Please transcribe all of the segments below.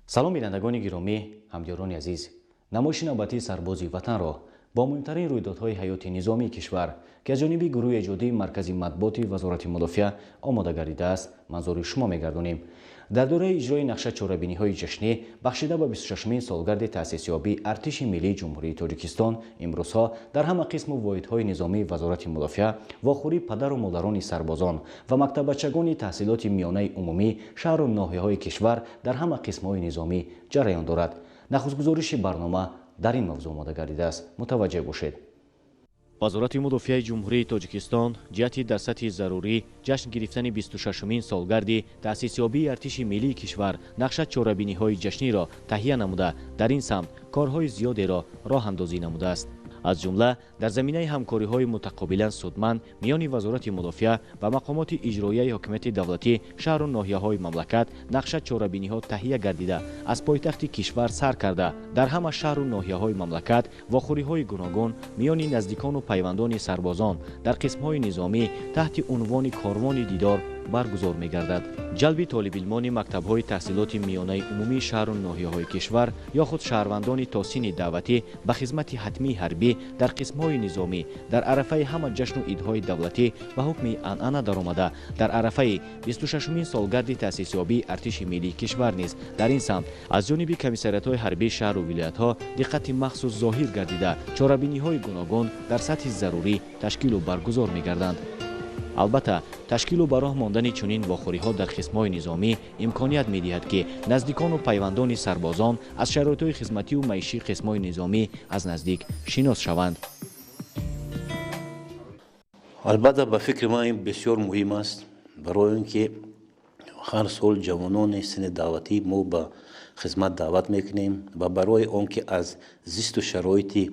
Салом, бинандагони гиромӣ, ҳамдиёрони азиз. Намоиши навбатии «Сарбози ватанро» бо муҳимтарин рӯйдодҳои ҳаёти низомии кишвар, ки аз ҷониби гурӯҳи эҷодии Маркази матбуоти Вазорати мудофиа омода гардидааст, манзури шумо мегардонем. Дар доираи иҷрои нақша чорабиниҳои ҷашнӣ, бахшида ба 26-мин солгарди таъсисёбии Артиши Миллии Ҷумҳурии Тоҷикистон, имрӯзҳо дар ҳама қисму воҳидҳои низомии Вазорати мудофиа вохӯрии падару модарони сарбозон ва мактаббачагони таҳсилоти миёнаи умумӣ шаҳру ноҳияҳои кишвар дар ҳама қисмҳои низомӣ ҷараён дорад. Нахустгузориши барнома дар ин мавзӯъ омода гардидааст, мутаваҷҷеҳ бошед. Вазорати мудофиаи Ҷумҳурии Тоҷикистон ҷиҳати дар сатҳи зарурӣ ҷашн гирифтани 26-умин солгарди таъсисёбии Артиши Миллии кишвар нақша чорабиниҳои ҷашниро таҳия намуда, дар ин самт корҳои зиёдеро роҳандозӣ намудааст. Аз ҷумла, дар заминаи ҳамкориҳои мутақобилан судманд миёни Вазорати мудофиа ва мақомоти иҷроияи ҳокимияти давлатӣ шаҳру ноҳияҳои мамлакат нақша чорабиниҳо таҳия гардида, аз пойтахти кишвар сар карда, дар ҳама шаҳру ноҳияҳои мамлакат вохӯриҳои гуногун миёни наздикону пайвандони сарбозон дар қисмҳои низомӣ таҳти унвони «Корвони дидор» баргузор мегардад. Ҷалби толибилмони мактабҳои таҳсилоти миёнаи умумии шаҳру ноҳияҳои кишвар ё худ шаҳрвандони то синни даъватӣ ба хизмати ҳатмии ҳарбӣ дар қисмҳои низомӣ дар арафаи ҳама ҷашну идҳои давлатӣ ба ҳукми анъана даромада, дар арафаи 26-умин солгарди таъсисёбии Артиши Миллии кишвар низ дар ин самт аз ҷониби комиссариятҳои ҳарбии шаҳру вилоятҳо диққати махсус зоҳир гардида, чорабиниҳои гуногун дар сатҳи зарурӣ ташкилу баргузор мегарданд. Албатта, ташкилу ба роҳ мондани чунин вохӯриҳо дар қисмҳои низомӣ имконият медиҳад, ки наздикону пайвандони сарбозон аз шароитҳои хизматию маишии қисмҳои низомӣ аз наздик шинос шаванд. Албатта, ба фикри ман, ин бисёр муҳим аст, барои он ки ҳар сол ҷавонони синни даъватӣ мо ба хизмат даъват мекунем ва барои он ки аз зисту шароити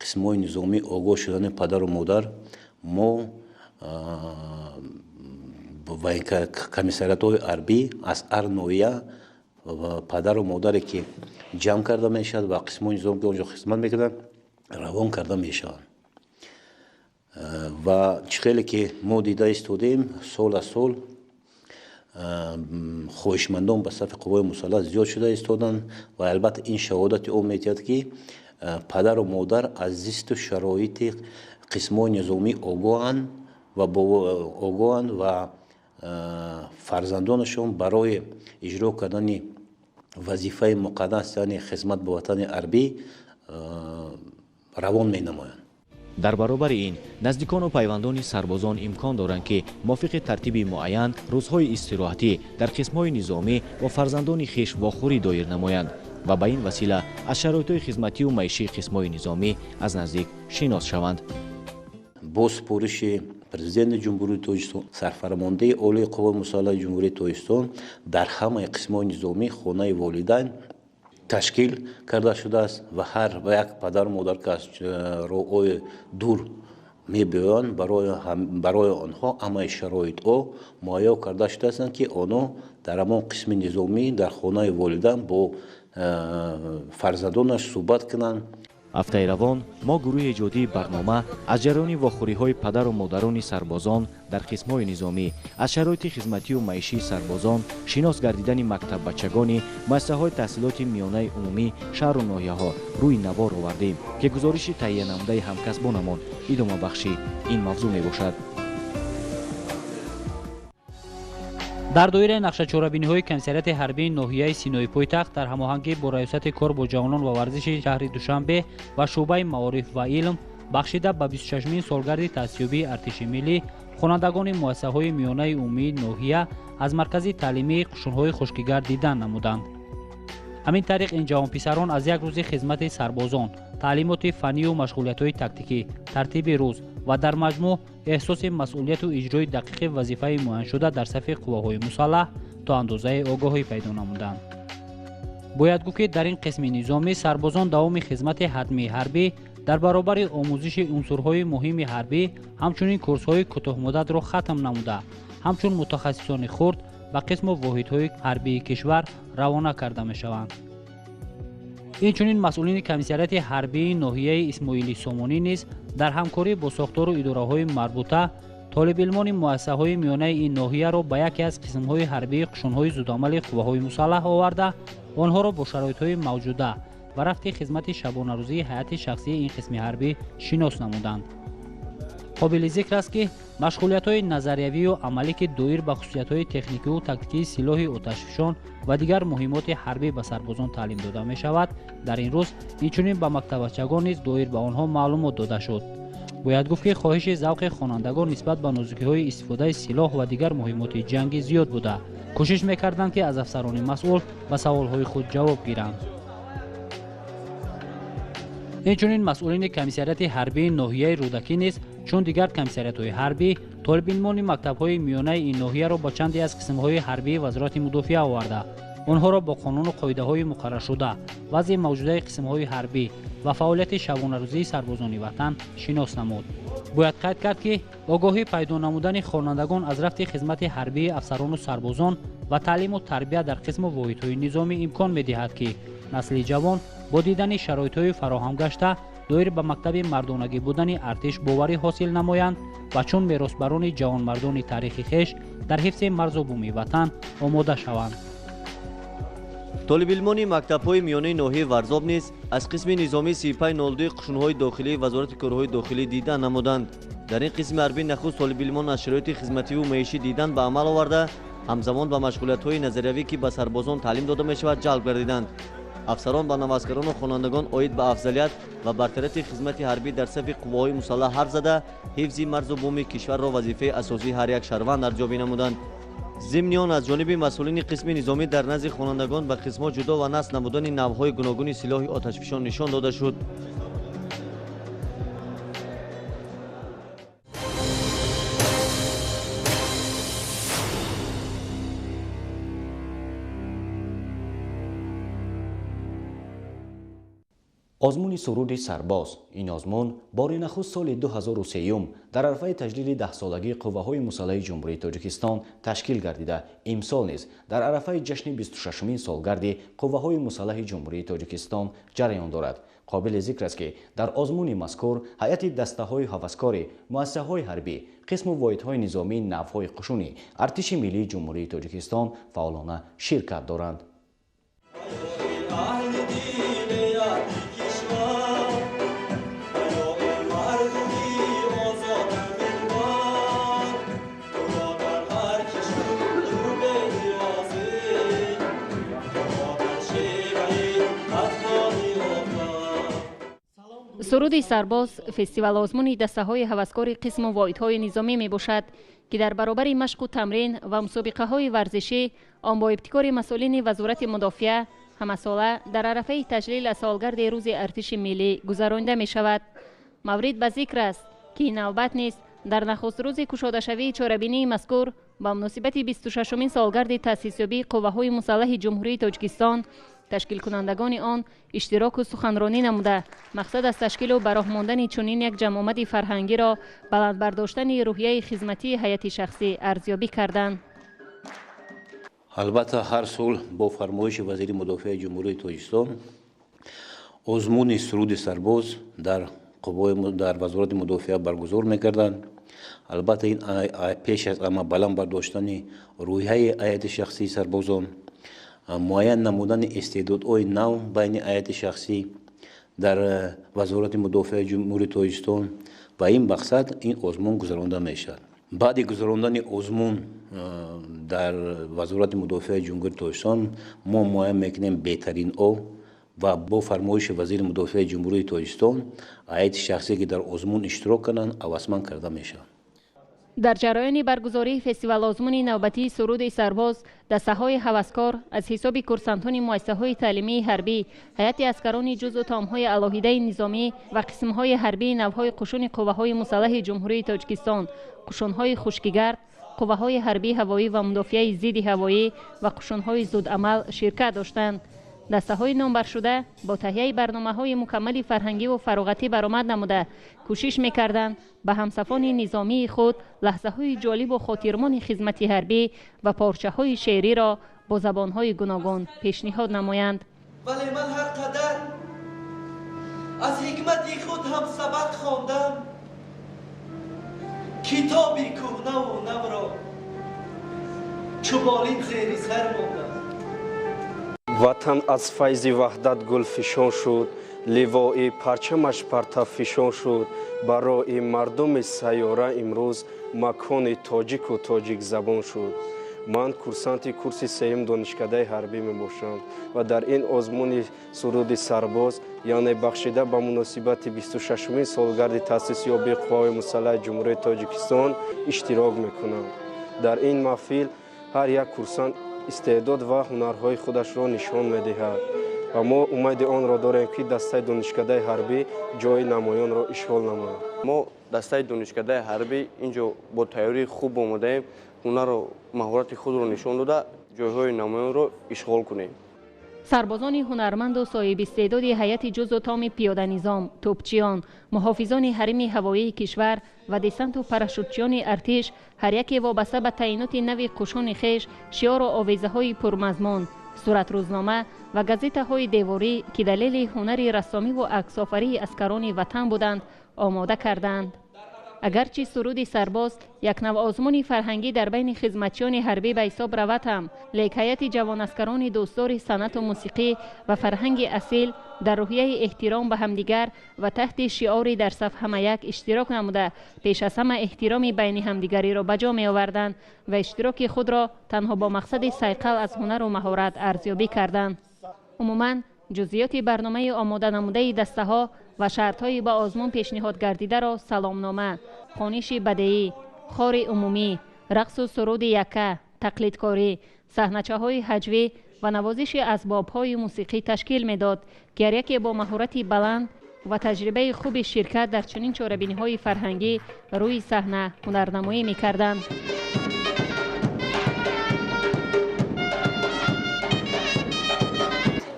қисмҳои низомӣ огоҳ шудани падару модар, мо комиссариятҳои ҳарбӣ аз ҳар ноҳия падару модаре ки ҷамъ карда мешавад ва қисмҳои низом, ки онҷо хизмат мекунанд, равон карда мешаванд. Ва чӣ хеле ки мо дида истодем, сол аз сол хоҳишмандон ба сафи қувваи мусаллаҳ зиёд шуда истоданд ва албатта ин шаҳодати он медиҳад, ки падару модар аз зисту шароити қисмҳои низомӣ огоҳанд ва фарзандонашон барои иҷро кардани вазифаи муқаддас, яъне хизмат ба ватани ҳарбӣ, равон менамоянд. Дар баробари ин, наздикону пайвандони сарбозон имкон доранд, ки мувофиқи тартиби муайян рӯзҳои истироҳатӣ дар қисмҳои низомӣ бо фарзандони хеш вохӯрӣ доир намоянд ва ба ин васила аз шароитҳои хизматию маишии қисмҳои низомӣ аз наздик шинос шаванд. Бо супориши Президенти Ҷумҳурии Тоҷикистон, Сарфармондаи Олии Қувваи Мусаллаҳи Ҷумҳурии Тоҷикистон, дар ҳамаи қисмҳои низомӣ хонаи волидайн ташкил карда шудааст ва ҳар як падару модар, ки аз роҳҳои дур мебиёянд, барои онҳо ҳамаи шароитҳо муҳайё карда шудаастанд, ки онҳо дар ҳамон қисми низомӣ дар хонаи волидайн бо фарзандонаш суҳбат кунанд. Ҳафтаи равон мо, гурӯҳи эҷодии барнома, аз ҷараёни вохӯриҳои падару модарони сарбозон дар қисмҳои низомӣ, аз шароити хизматию маишии сарбозон шинос гардидани мактаббачагони муассисаҳои таҳсилоти миёнаи умумӣ шаҳру ноҳияҳо рӯи навор овардем, ки гузориши таҳиянамудаи ҳамкасбонамон идомабахши ин мавзӯъ мебошад. Дар доираи нақшачорабиниҳои комиссариати ҳарбии ноҳияи Синои пойтахт дар ҳамоҳангӣ бо Раёсати кор бо ҷавонон ва варзиши шаҳри Душанбе ва шӯъбаи маориф ва илм, бахшида ба 26-мин солгарди таъсисёбии Артиши Миллӣ, хонандагони муассисаҳои миёнаи умумии ноҳия аз маркази таълимии қушунҳои хушкигард дидан намуданд. Ҳамин тариқ, ин ҷавонписарон аз як рӯзи хизмати сарбозон, таълимоти фаннию машғулиятҳои тактикӣ, тартиби рӯз ва дар маҷмӯъ эҳсоси масъулияту иҷрои дақиқи вазифаи муайяншуда дар сафи қувваҳои мусаллаҳ то андозаи огоҳӣ пайдо намуданд. Бояд гуфт, ки дар ин қисми низомӣ сарбозон давоми хизмати ҳатмии ҳарбӣ дар баробари омӯзиши унсурҳои муҳими ҳарбӣ, ҳамчунин курсҳои кӯтоҳмуддатро хатм намуда, ҳамчун мутахассисони хурд ба қисму воҳидҳои ҳарбии кишвар равона карда мешаванд. Инчунин, масъулини комиссариати ҳарбии ноҳияи Исмоили Сомонӣ низ дар ҳамкорӣ бо сохтору идораҳои марбута Толибилмони муассисаҳои миёнаи ин ноҳияро ба яке аз қисмҳои ҳарбии қушунҳои зудамали қувваҳои мусаллаҳ оварда, онҳоро бо шароитҳои мавҷуда ва рафти хизмати шабонарӯзии ҳайати шахсии ин қисми ҳарбӣ шинос намуданд. Қобили зикр аст, ки машғулиятҳои назариявию амалӣ, ки доир ба хусусиятҳои техникиву тактикии силоҳи оташфишон ва дигар муҳимоти ҳарбӣ ба сарбозон таълим дода мешавад, дар ин рӯз инчунин ба мактаббачагон низ доир ба онҳо маълумот дода шуд. Бояд гуфт, ки хоҳиши завқи хонандагон нисбат ба нозукиҳои истифодаи силоҳ ва дигар муҳимоти ҷангӣ зиёд буда, кӯшиш мекарданд, ки аз афсарони масъул ба саволҳои худ ҷавоб гиранд. Инчунин масъулини комиссариати ҳарбии ноҳияи Рӯдакӣ низ, чун дигар комиссариатҳои ҳарбӣ, толибилмони мактабҳои миёнаи ин ноҳияро ба чанде аз қисмҳои ҳарбии Вазорати мудофиа оварда, онҳоро бо қонуну қоидаҳои муқарраршуда, вазъи мавҷудаи қисмҳои ҳарбӣ ва фаъолияти шабонарӯзии сарбозони ватан шинос намуд. Бояд қайд кард, ки огоҳӣ пайдо намудани хонандагон аз рафти хизмати ҳарбии афсарону сарбозон ва таълиму тарбия дар қисму воҳидҳои низомӣ имкон медиҳад, ки насли ҷавон бо дидани шароитҳои фароҳам гашта доир ба мактаби мардонагӣ будани артиш боварӣ ҳосил намоянд ва чун меросбарони ҷавонмардони таърихи хеш дар ҳифзи марзу буми ватан омода шаванд. Толибилмони мактабҳои миёнаи ноҳияи Варзоб низ аз қисми низомии 3502 қушунҳои дохилии Вазорати корҳои дохилӣ дидан намуданд. Дар ин қисми ҳарбӣ нахуст толибилмон аз шароити хизмативу маишӣ дидан ба амал оварда, ҳамзамон ба машғулиятҳои назариявӣ, ки ба сарбозон таълим дода мешавад, ҷалб гардиданд. Афсарон ба наваскарону хонандагон оид ба афзалият ва бартарияти хизмати ҳарбӣ дар сафи қувваҳои мусаллаҳ ҳарф зада, ҳифзи марзу буми кишварро вазифаи асосии ҳар як шаҳрванд арзёбӣ намуданд. Зимни он, аз ҷониби масъулини қисми низомӣ дар назди хонандагон ба қисмҳо ҷудо ва насб намудани навъҳои гуногуни силоҳи оташфишон нишон дода шуд. Озмуни суруди сарбоз. Ин озмун бори нахуст соли 2003 дар арафаи таҷлили 10-солагии қувваҳои мусаллаҳи Ҷумҳурии Тоҷикистон ташкил гардида, имсол низ дар арафаи ҷашни 26-умин солгарди қувваҳои мусаллаҳи Ҷумҳурии Тоҷикистон ҷараён дорад. Қобили зикр аст, ки дар озмуни мазкур ҳайати дастаҳои ҳаваскори муассисаҳои ҳарбӣ, қисму воҳидҳои низомии навъҳои қушунӣ Артиши миллии Ҷумҳурии Тоҷикистон фаъолона ширкат доранд. Суруди сарбоз фестивал-озмуни дастаҳои ҳаваскори қисму воҳидҳои низомӣ мебошад, ки дар баробари машқу тамрин ва мусобиқаҳои варзишӣ он бо ибтикори масъулини Вазорати мудофиа ҳамасола дар арафаи таҷлил аз солгарди рӯзи артиши миллӣ гузаронида мешавад. Маврид ба зикр аст, ки ин навбат низ дар нахуст рӯзи кушодашавии чорабинии мазкур ба муносибати 26-умин солгарди таъсисёбии қувваҳои мусаллаҳи Ҷумҳурии Тоҷикистон ташкилкунандагони он иштироку суханронӣ намуда, мақсад аз ташкилу ба роҳ мондани чунин як ҷамъомади фарҳангиро баланд бардоштани рӯҳияи хизматии ҳайати шахсӣ арзёбӣ карданд. Албатта, ҳар сол бо фармоиши вазири мудофиаи Ҷумҳурии Тоҷикистон озмуни суруди сарбоз дар Вазорати мудофиа баргузор мекарданд. Албатта, ин пеш аз ҳама баланд бардоштани рӯҳияи ҳайати шахсии сарбозон, муайян намудани истеъдодҳои нав байни ҳайати шахсӣ дар Вазорати мудофиаи Ҷумҳурии Тоҷикистон ва ин мақсад ин озмун гузаронда мешавад. Баъди гузарондани озмун дар Вазорати мудофиаи Ҷумҳурии Тоҷикистон мо муайян мекунем беҳтаринҳо ва бо фармоиши вазири мудофиаи Ҷумҳурии Тоҷикистон ҳайати шахсие, ки дар озмун иштирок карданд, ҳавасманд карда мешаванд. Дар ҷараёни баргузории фестивал-озмуни навбатии суруди сарбоз дастаҳои ҳаваскор аз ҳисоби курсантони муассисаҳои таълимии ҳарбӣ, ҳайати аскарони ҷузъу томҳои алоҳидаи низомӣ ва қисмҳои ҳарбии навъҳои қушуни қувваҳои мусаллаҳи Ҷумҳурии Тоҷикистон, қушунҳои хушкигард, қувваҳои ҳарбии ҳавоӣ ва мудофиаи зидди ҳавоӣ ва қушунҳои зудамал ширкат доштанд. Дастаҳои номбаршуда бо таҳияи барномаҳои мукаммали фарҳангиву фароғатӣ баромад намуда, кӯшиш мекарданд ба ҳамсафони низомии худ лаҳзаҳои ҷолибу хотирмони хизмати ҳарбӣ ва порчаҳои шеъриро бо забонҳои гуногун пешниҳод намоянд. Вале ман ҳар қадар аз ҳикмати худ ҳам сабақ хондам, Китоби кӯҳнаву навро чу болин зери сар мондам. Ватан аз файзи ваҳдат гулфишон шуд, ливои парчамаш партавфишон шуд. Барои мардуми сайёра имрӯз макони тоҷику тоҷикзабон шуд. Ман курсанти курси сеюм донишкадаи ҳарбӣ мебошам ва дар ин озмуни суруди сарбоз, яъне бахшида ба муносибати 26-умин солгарди таъсисёбии Қувваҳои мусаллаҳи Ҷумҳурии Тоҷикистон иштирок мекунам. Дар ин маҳфил ҳар як курсант истеъдод ва ҳунарҳои худашро нишон медиҳад ва мо умеди онро дорем, ки дастаи донишкадаи ҳарбӣ ҷои намоёнро ишғол намояд. Мо дастаи донишкадаи ҳарбӣ инҷо бо тайёрии хуб омодаем, ҳунару маҳорати худро нишон дода, ҷойҳои намоёнро ишғол кунем. Сарбозони ҳунарманду соҳибистеъдоди ҳайати ҷузъу томи пиёданизом, тӯпчиён, муҳофизони ҳарими ҳавоии кишвар ва десанту парашютчиёни артиш ҳар яке вобаста ба таъиноти нави қушуни хеш шиору овезаҳои пурмазмун, суратрӯзнома ва газетаҳои деворӣ, ки далели ҳунари рассомиву аксофарии аскарони ватан буданд, омода карданд. Агарчи суруди сарбоз як нав озмуни фарҳангӣ дар байни хизматчиёни ҳарбӣ ба ҳисоб равад ҳам, лек ҳайати ҷавонаскарони дӯстдори санъату мусиқӣ ва фарҳанги асил дар рӯҳияи эҳтиром ба ҳамдигар ва таҳти шиори дар саф ҳама як иштирок намуда, пеш аз ҳама эҳтироми байни ҳамдигариро ба ҷо меоварданд ва иштироки худро танҳо бо мақсади сайқал аз ҳунару маҳорат арзёбӣ карданд. Умуман, ҷузъиёти барномаи омоданамудаи дастаҳо ва шартҳои ба озмун пешниҳод гардидаро саломнома, хониши бадеӣ, хори умумӣ, рақсу суруди якка, тақлидкорӣ, саҳначаҳои ҳаҷвӣ ва навозиши асбобҳои мусиқӣ ташкил медод, ки ҳар яке бо маҳорати баланд ва таҷрибаи хуби ширкат дар чунин чорабиниҳои фарҳангӣ рӯи саҳна ҳунарнамоӣ мекарданд.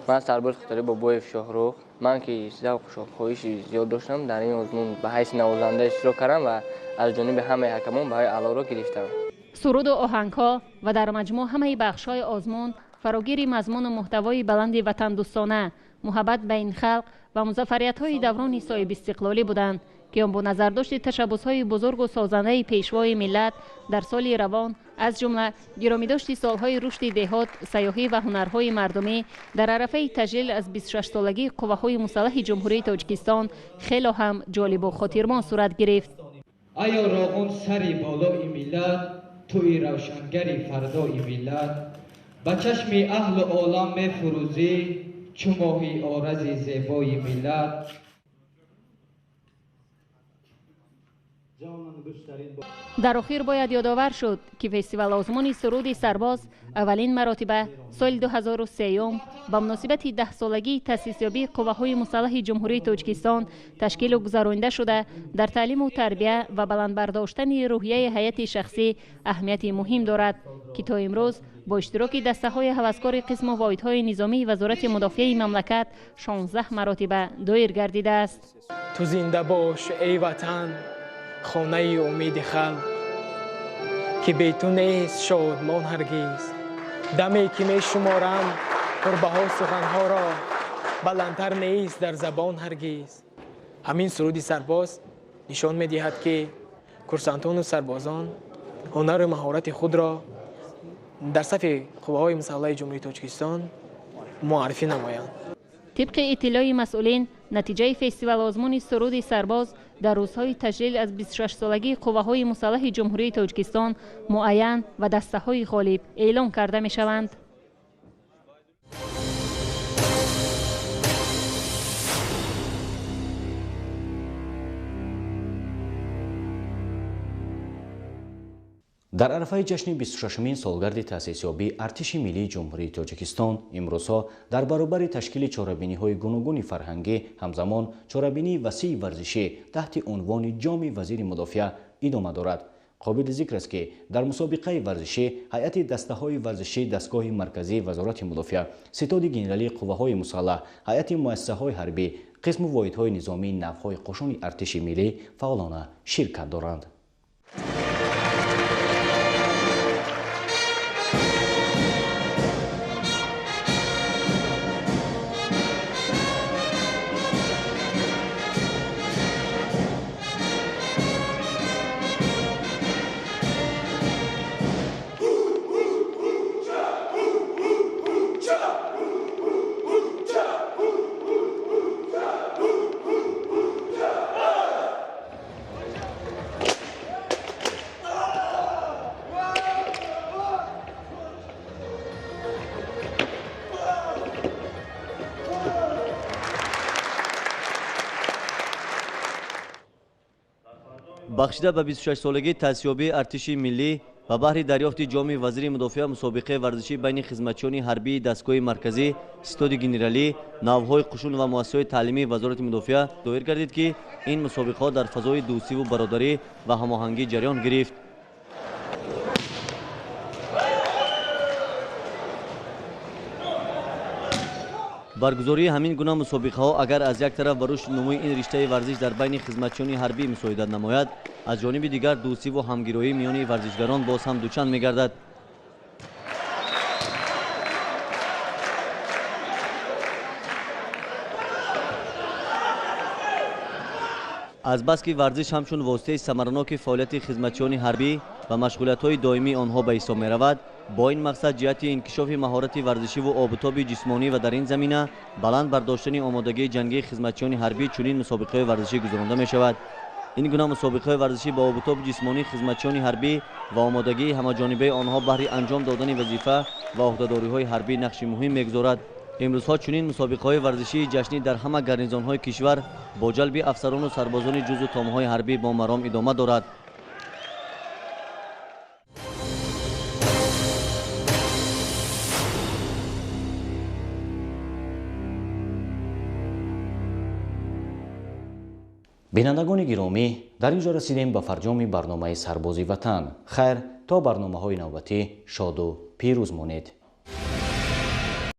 Ман сарбоз Хуторӣ Бобоев Шоҳрух. Ман ки завқу хоҳиши зиёд доштам, дар ин озмун ба ҳайси навозанда иштирок кардам ва аз ҷониби ҳамаи ҳакамон баҳои аълоро гирифтам. Суруду оҳангҳо ва дар маҷмӯъ ҳамаи бахшҳои озмун фарогири мазмуну муҳтавои баланди ватандӯстона, муҳаббат ба ин халқ ва музаффариятҳои даврони соҳибистиқлолӣ буданд, ки он бо назардошти ташаббусҳои бузургу созандаи пешвои миллат дар соли равон, аз ҷумла гиромидошти солҳои рушди деҳот, сайёҳӣ ва ҳунарҳои мардумӣ дар арафаи таҷлил аз 26-солагии Қувваҳои мусаллаҳи Ҷумҳурии Тоҷикистон хело ҳам ҷолибу хотирмон сурат гирифт. Аё Роғун сари болои миллат, туи равшангари фардои миллат, ба чашми аҳлу олам мефурӯзӣ, чу моҳи орази зебои миллат. Дар охир бояд ёдовар шуд, ки фестивал-озмуни суруди сарбоз аввалин маротиба соли 2003 ба муносибати 10-солагии таъсисёбии Қувваҳои мусаллаҳи Ҷумҳурии Тоҷикистон ташкилу гузаронида шуда, дар таълиму тарбия ва баландбардоштани рӯҳияи ҳайати шахсӣ аҳамияти муҳим дорад, ки то имрӯз бо иштироки дастаҳои ҳаваскори қисму воҳидҳои низомии Вазорати мудофиаи мамлакат 16 маротиба доир гардидааст. Ту зинда бош, эй ватан, хонаи умеди халқ, ки бе ту нест шодмон ҳаргиз. Даме ки мешуморам пурбаҳо суханҳоро, баландтар нест дар забон ҳаргиз. Ҳамин суруди сарбоз нишон медиҳад, ки курсантону сарбозон ҳунару маҳорати худро дар сафи Қувваҳои мусаллаҳи Ҷумҳурии Тоҷикистон муаррифӣ намоянд. Тибқи иттилои масъулин, натиҷаи фестивал-озмуни суруди сарбоз дар рӯзҳои таҷлил аз 26-солагии Қувваҳои мусаллаҳи Ҷумҳурии Тоҷикистон муайян ва дастаҳои ғолиб эълон карда мешаванд. Дар арафаи ҷашни 26-умин солгарди таъсисёбии Артиши миллии Ҷумҳурии Тоҷикистон имрӯзҳо дар баробари ташкили чорабиниҳои гуногуни фарҳангӣ ҳамзамон чорабинии васеи варзишӣ таҳти унвони Ҷоми вазири мудофиа идома дорад. Қобили зикр аст, ки дар мусобиқаи варзишӣ ҳайати дастаҳои варзишии дастгоҳи марказии Вазорати мудофиа, ситоди генералии қувваҳои мусаллаҳ, ҳайати муассисаҳои ҳарбӣ, қисму воҳидҳои низомии навҳои қушуни артиши миллӣ фаъолона ширкат доранд. Бахшида ба 26-солагии таъсисёбии артиши миллӣ ва баҳри дарёфти ҷоми вазири мудофиа мусобиқаи варзишӣ байни хизматчиёни ҳарбии дастгоҳи марказӣ, ситоди генералӣ, навъҳои қушун ва муассисаҳои таълимии вазорати мудофиа доир гардид, ки ин мусобиқаҳо дар фазои дӯстиву бародарӣ ва ҳамоҳангӣ ҷараён гирифт. Баргузории ҳамин гуна мусобиқаҳо агар аз як тараф ба рушди нумӯи ин риштаи варзиш дар байни хизматчиёни ҳарбӣ мусоидат намояд, аз ҷониби дигар дӯстиву ҳамгироӣ миёни варзишгарон боз ҳам дучанд мегардад. Азбаски варзиш ҳамчун воситаи самараноки фаъолияти хизматчиёни ҳарбӣ ва машғулиятҳои доимии онҳо ба ҳисоб меравад, бо ин мақсад ҷиҳати инкишофи маҳорати варзишиву обутоби ҷисмонӣ ва дар ин замина баланд бардоштани омодагии ҷангии хизматчиёни ҳарбӣ чунин мусобиқаҳои варзишӣ гузаронда мешавад. Ин гуна мусобиқаҳои варзишӣ ба обутоби ҷисмонии хизматчиёни ҳарбӣ ва омодагии ҳамаҷонибаи онҳо баҳри анҷом додани вазифа ва ӯҳдадориҳои ҳарбӣ нақши муҳим мегузорад. Имрӯзҳо чунин мусобиқаҳои варзишии ҷашнӣ дар ҳама гарнизонҳои кишвар бо ҷалби афсарону сарбозони ҷузъу томҳои ҳарбӣ бо маром идома дорад. Бинандагони гиромӣ, дар ин ҷо расидем ба фарҷоми барномаи Сарбози ватан. Хайр, то барномаҳои навбатӣ шоду пирӯз монед.